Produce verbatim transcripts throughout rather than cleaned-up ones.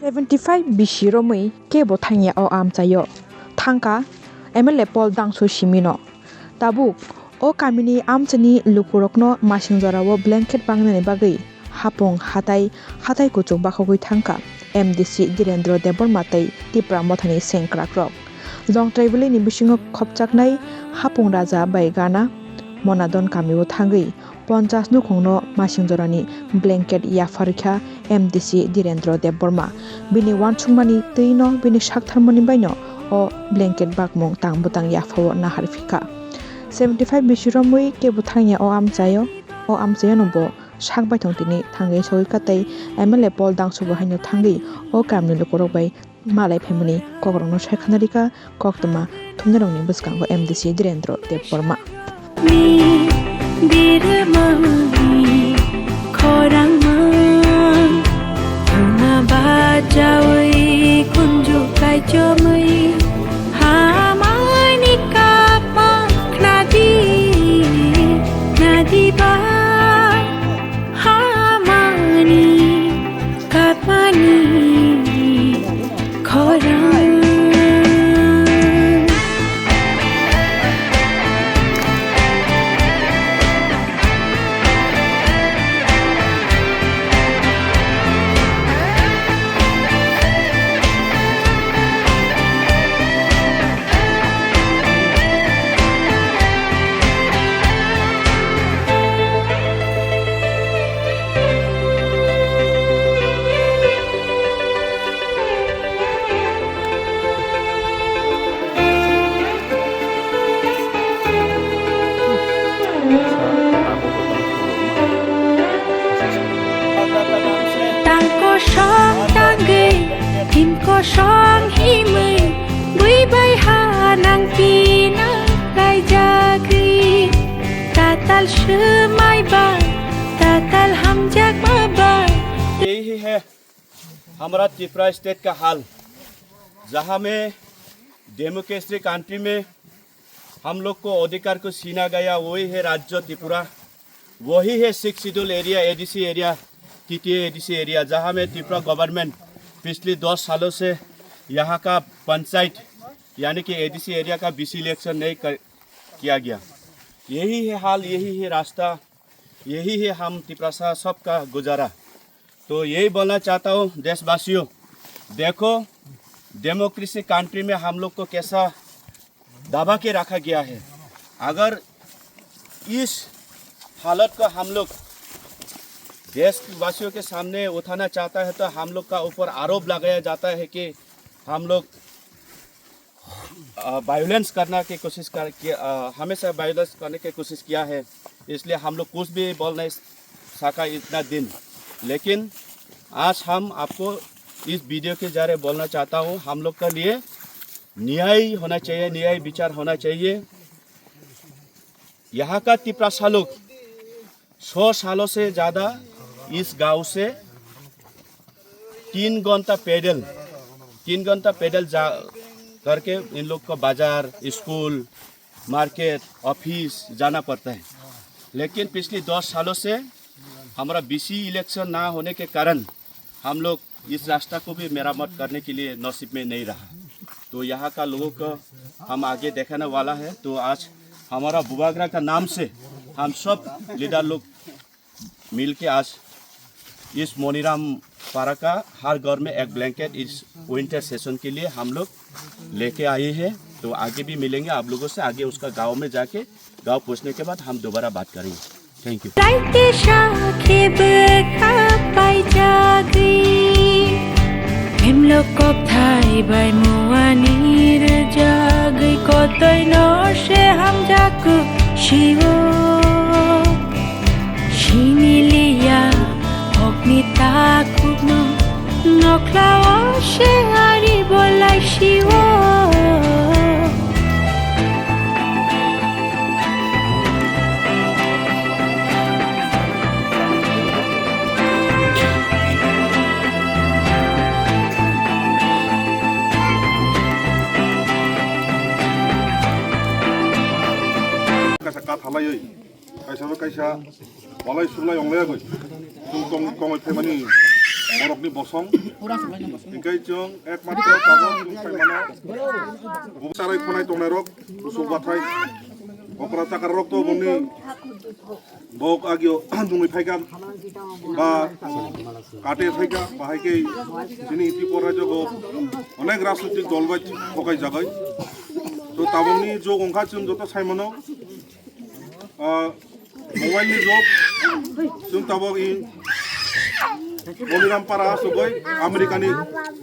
Seventy five bisi romwi kebo thangya o amchaio, thangkha M L A Paul Dangsu simino. Tabuk o kamini amchaini lukurokno masing jorao blanket bangnani bagwi hapung hatai, hatai kuchuk bakhogwi thangkha M D C Dhirendra Debbarma tei Tipra Mothani sengkrakrok. Longtrai biliini bisingo khopchaknai hapung raja bai gana Monadon kamio thangwi ponchas nukhungno masing jorani blanket yapharwikha M D C Dhirendra Debbarma. Bini uansukmani twino bini saktharmani baino o blanket bakmung tang bwtang yaphao naharphikha. Seventy five bisi romwi kebo thangya o amchaio, o amchaiono bo sak baithang tini thangwi sogwikha tei M L A Paul Dangsu bo haino thangwi o kamni lukurok bai malai phaimani kokrokno sai khna rikha, koktwma thumnairokni bwskango M D C Dhirendra Debbarma. Birmani khorangma, thuna bachawi kunju kaichomwi, hamani kapma khnadi, khnadi ba. Hamani kapmani khorang. Tang kosong tangwi, him kosong himwi, bui bai ha nang pina kaijagwi, tatal swmai bai, tatal hamjakma bai. यही है हमारा त्रिपुरा स्टेट का हाल, जहाँ में democracy country में हम लोग को अधिकार को छीना गया, वही है राज्य त्रिपुरा, वही है six schedule area, ADC area, TTA ADC area, जहाँ में त्रिपुरा गवर्नमेंट पिछले दस सालों से यहाँ का पंचायत यानी कि एडीसी एरिया का बीसी इलेक्शन नहीं कर, किया गया। यही है हाल, यही है रास्ता, यही है हम तिपरासा सबका गुजारा। तो यही बोलना चाहता हूँ देशवासियों, देखो डेमोक्रेसी कंट्री में हम लोग को कैसा दबा के रखा गया है। अगर इस हालत को हम लोग देशवासियों के सामने उठाना चाहता है तो हम लोग का ऊपर आरोप लगाया जाता है कि हम लोग अ, वायलेंस करना की कोशिश कर, किया, अ, हमेशा वायलेंस करने की कोशिश किया है, इसलिए हम लोग कुछ भी बोल नहीं सका इतना दिन। लेकिन आज हम आपको इस वीडियो के जरिए बोलना चाहता हूँ, हम लोग के लिए न्याय होना चाहिए, न्याय विचार होना चाहिए। यहाँ का तिपरासा लोग सौ सालों से ज़्यादा इस गांव से तीन घंटा पैदल, तीन घंटा पैदल जा करके इन लोग को बाजार, स्कूल, मार्केट, ऑफिस जाना पड़ता है। लेकिन पिछले दस सालों से हमारा बीसी इलेक्शन ना होने के कारण हम लोग इस रास्ता को भी मरम्मत करने के लिए नसीब में नहीं रहा। तो यहाँ का लोगों को हम आगे दिखाने वाला है। तो आज हमारा बुबागरा का नाम से हम सब लीडर लोग मिलके आज इस मोनीराम पारा का हर घर में एक ब्लैंकेट इस विंटर सीजन के लिए हम लोग लेके आए हैं। तो आगे भी मिलेंगे आप लोगों से, आगे उसका गांव में जाके गांव पहुंचने के बाद हम दोबारा बात करेंगे। Thank you. Laite sakhe bwkha paijagwi, himlo kokthai bai muani rwjagwi, kotoi no se hamjaku siwo. Siniliya hokni takhukno, nokhlao se ari bolai siwo. Kaisa kathalaiwi, kaisa bo kaisa walai suglai onglaiwi, chwng tong tongwi phaimani borokni bosong. Hingke chwng ekmatro tabok chwng phaimano. Bo charai khonai tongnairok, busuk bathai, okra chakararok to bongni bok agio nungwi phaikha, ba kate phaikha, ba hai khe chini Tripura rajyo bo onek rajnitik dol bai thokai jagai. To tabokni jog wngkha chwng joto saimano, ah, mobile ni jog, chwng tabok i Boliram para asugoi America ni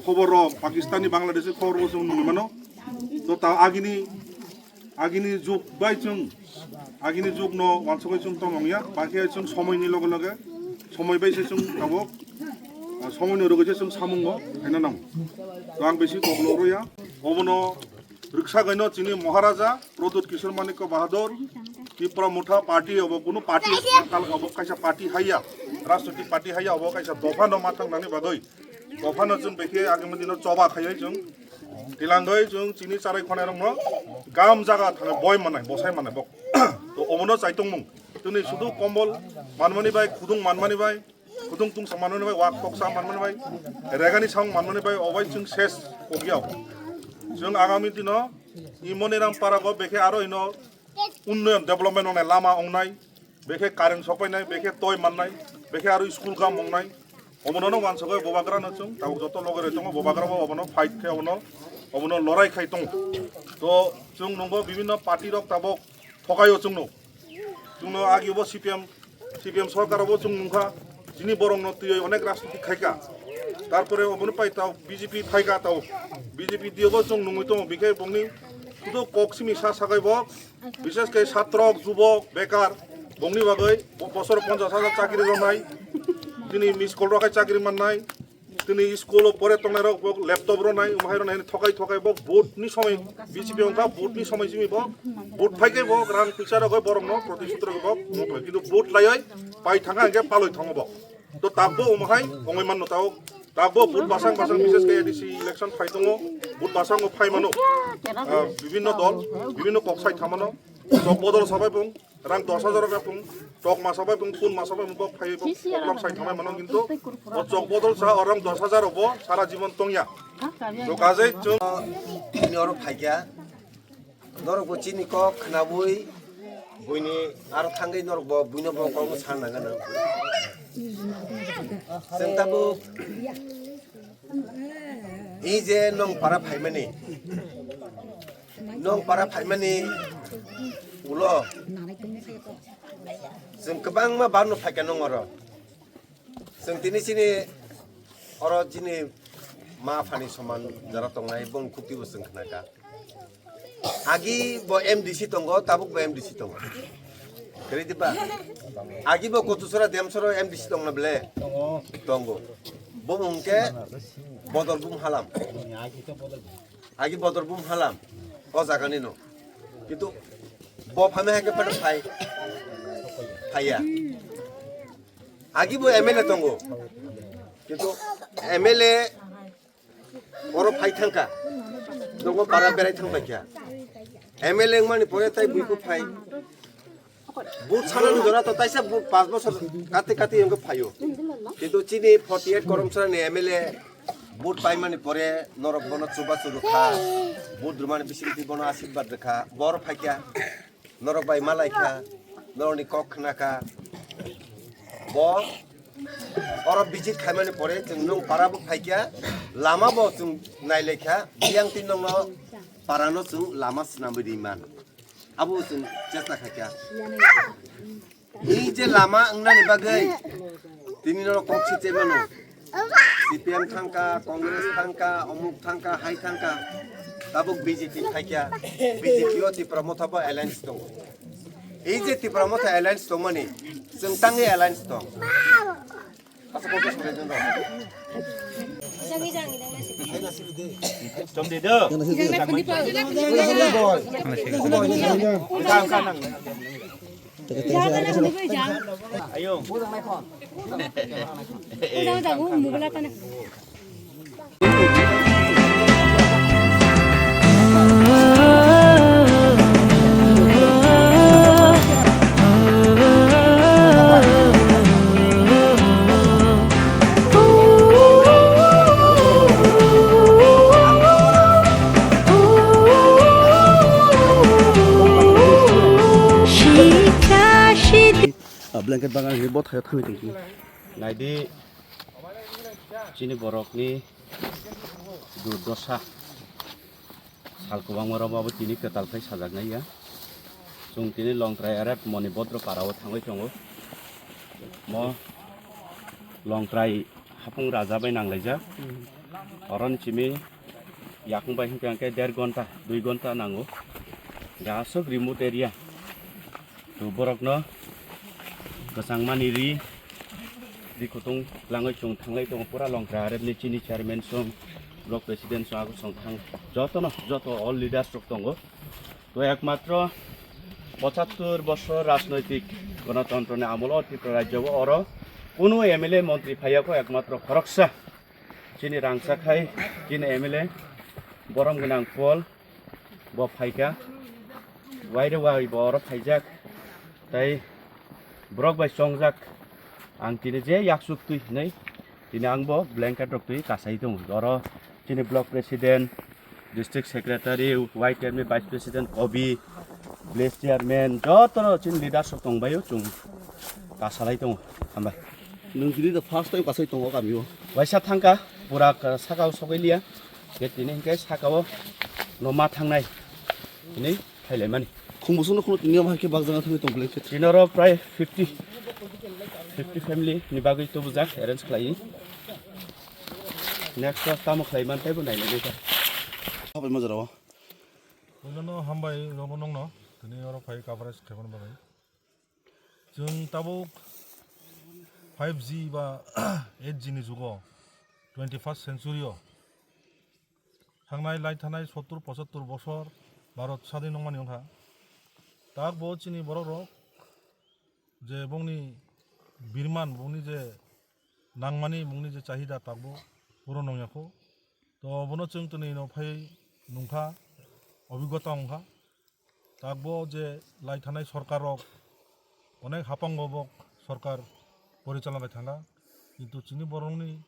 khobor rok, Pakistan ni, Bangladesh ni khobor bo chwng nungwi mano. To ta agini, agini jug bai chwng, agini jug no wansugoi chwng tong wngya, bakhe chwng somoi ni loge loge, somoi bai se chwng tabok, ah, somoi no rwgwi se chwng samungo khaina nang. To ang bisi kok lok rwya, obono rwksagoino chini Maharaja Pradyut Kishore Manikya Bahadur, Tipra Motha party obo, kunu party, obo kaisa party haiya, rajnitik party haiya, obo kaisa dopha no mathang nani bagwi, dopha no chwng bekhe agami dino choba khaiwi chwng tilangwi chwng chini charai khonai rokno gam jaga thangwi boi manai, bosai manai bok. To obono chaitongmung, chwngni sudu kombol manmani bai, khudung manmani bai, khudung tungsa manmani bai, wak toksa manmani bai, regani samung manmani bai, obai chwng ses kogya. Chwng agami dino i Moniram para go bekhe aro ino unnoyon development ongnai, lama ongnai, bekhe current sokpainai, bekhe toi mannai, bekhe aro school gam ongnai. Obono no wansugoi Bubagra no chwng tabok joto loge roi tongo, Bubagra bo obono fight khe obono, obono lorai khai tongo. To chwng nungbo bibinno party rok tabok thokaio chwngno. Chwngno agi bo C P M, C P M sorkar bo chwng nungkha, chini borok no twiwi onek rajniti khaika. Tarpore obono pai tao B J P phaika tao. B J P dio bo chwng nungwi tongo, bikhe bongni sudu kok simi sa sakai bo, bishes khe satrok, jubok, bekar, bongni bagwi bo-, bosor ponchash hajar chakri rwnai, tini miss call rok hai chakri mannai. Tini school o pore tongnai rok bo laptop rwnai, umhai rwnai, thokai thokai bo vote ni somoi B J P wngkha, vote ni somoi simi bo vote phai khe bo rang puisa rogoi borok no protishut rogoi bo wngkha, kintu vote laioi pai thangkha hingke paloi thango bo. To takbo umhai ongoi manno tao, takbo vote basang basang, bishes khe A D C election phai tongo, vote basang o phai mano, ah, bibinno dol, bibinno kok sai thamano, chok bodol sabai bung, rang dos hajar rok pung, tok masa bai pung, phun masa bai pung, bok phai bok, bok sai thamai mano, kintu o chok bodol sa o rang dos hajar rok bo sara jibon tongya. To kajai chwng. Bini oro phaikya, norok bo chini kok khnawi, buini aro thangwi norok bo buino bo kok san nang nang. Chwng tabuk, i je nong para phaimani, nong para phaimani ulo chwng kwbangma barno phaikha nong oro. Chwng tini chini oro chini ma phani soman jora tongnai bong khuti bo chwng khnakha. Agi bo M D C tongo, tabuk bo M D C tongo. Kwrwi diba? Agi bo Kotusora Demsoro M D C tongna ble? Tongo. Bo mung khe Bodol Bum Halam. Agi Bodol Bum Halam. O jaga ni no. Kintu bo phame hai khe phato phai. Phaiya. Agi bo M L A tongo. Kintu M L A oro phai thangkha. Nogo para berai thang paikha. M L A wngmani pore tai buiku phai. Vote sanani jora to taisa vote panch bosor kati kati wngkha phaio. Kintu chini forty eight Koromsora ni M L A vote paimani pore norok bono chubachu rwkha. Vote rwmani bisingtwi bono asirbat rwkha. Bor phaikha. Norok bai malaikha, norokni kok khnakha. Bo oro visit khaimani pore chwng nwng para bo phaikha, lama bo chwng nailaikha, biyang twi nongno parano chwng lama swnamwi ri man. Abo chwng chesta khaikha. Ni je lama wngnani bagwi tini norok kok si chaimano. C P M thangkha, Congress thangkha, omuk thangkha, hai thangkha. Tabuk B J P phaikha, B J P o Tipra Motha bo alliance tongo. Ei je Tipra Motha alliance tongmani, chwng tangwi alliance tong. Chom de do. Ayo. Hingke bagan ni bothayo thangwi tongkhe. Naidi, chini borokni durdosa. Sal kwbangma rok abo tini kwtal khai sajaknai ya. Chwng tini Longtrai R F Moni Bodro para o thangwi tongo. Mo Longtrai hapung raja bai nanglaijak. Oroni simi yakung bai hwnkhe hwnkhe der gonta, dui gonta nango. Hwnkhe aswk remote area. To borokno kwchangmani ri, ri kutung langwi chwng thanglai tongo pura Longtrai R F ni chini chairman song, block president song, aguk song thang jotono, joto all leaders rok tongo. To ekmatro pochattor bosor rajnoitik gonotontro ni amolo Tripura rajyo o oro kunu M L A montri phaiya kho, ekmatro khoroksa chini rangchak hai chini M L A borom gwnang Paul bo phaikha, waire wai bo oro phaijak, tai borok bai chongjak. Ang tini je yaksuk twi hinwi tini ang bo blanket rok twi kasai tongo. Oro chini block president, district secretary, Y T M ni vice president, Obi, village chairman, jotono chini leaders rok tongbaio, chwng kasalai tongo. Hambai. Nwng tini the first time kasai tongo kami o. Waisa thangka, pura ka-, saka o sogwi liya. Ke tini hingke saka o no ma thangnai. Tini khailaimani. Khumbusu no khunu tini ma ke bagjaga thangwi tong blanket. Tini oro prai fifty, fifty family ni bagwi tubujak arrange khlai. Next o tamo khlai man taibo nainai nai ta. Habai ma jora o. Puilano hambai robo nongno tini oro phai coverage khaimani bagwi. Chwng tabuk five G ba eight G ni jugo, twenty-first century o thangnai lai thanai sottur pochattor bosor Bharat sadin wngmani wngkha. Tak bo chini borok rok je bongni birman, bongni je nangmani, bongni je chahida tak bo puro nongya kho. To bono chwng tini no phai nungkha, obigota wngkha. Takbo je lai thanai sorkar rok onek hapango bo sorkar porichalna bai thangkha, kintu chini borokni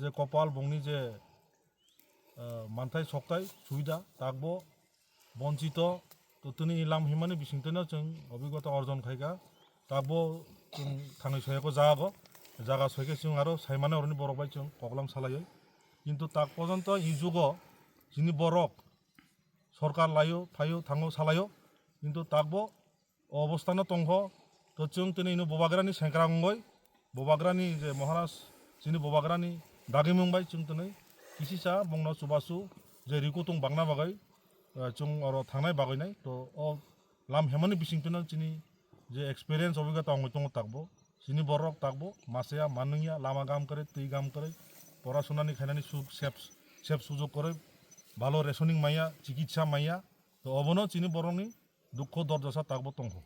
je kopal bongni je, ah, manthai soktai subida takbo bonchito, to tini lam himani bisingtwino chwng obigota orjon khaikha, takbo chwng thangwi soyakho jaga bo, jaga soikhe chwng aro saimano oroni borok bai chwng koklam salaio, kintu tak pojonto i jugo chini borok sorkar laio, phaio, thango, salaio, kintu takbo o obostano tongkho. To chwng tini ino Bubagrani sengkrak wngwi, Bubagrani je Maharaj, chini Bubagrani dagimung bai chwng tini kisisa bongno chubachu je rikutung bangna bagwi, eh, chwng oro thangnai bagwi nai. To o lam hemani bisingtwino chini je experience obigota wngwi tongo takbo. Chini borok takbo masa ya, manung ya, lama gam kwrwi, twi gam kwrwi, porasonani khainani suk sep, sep sujok kwrwi, bhalo rationing maya, chikitsa maya, to obono chini borokni dukho dordasa takbo tongkho.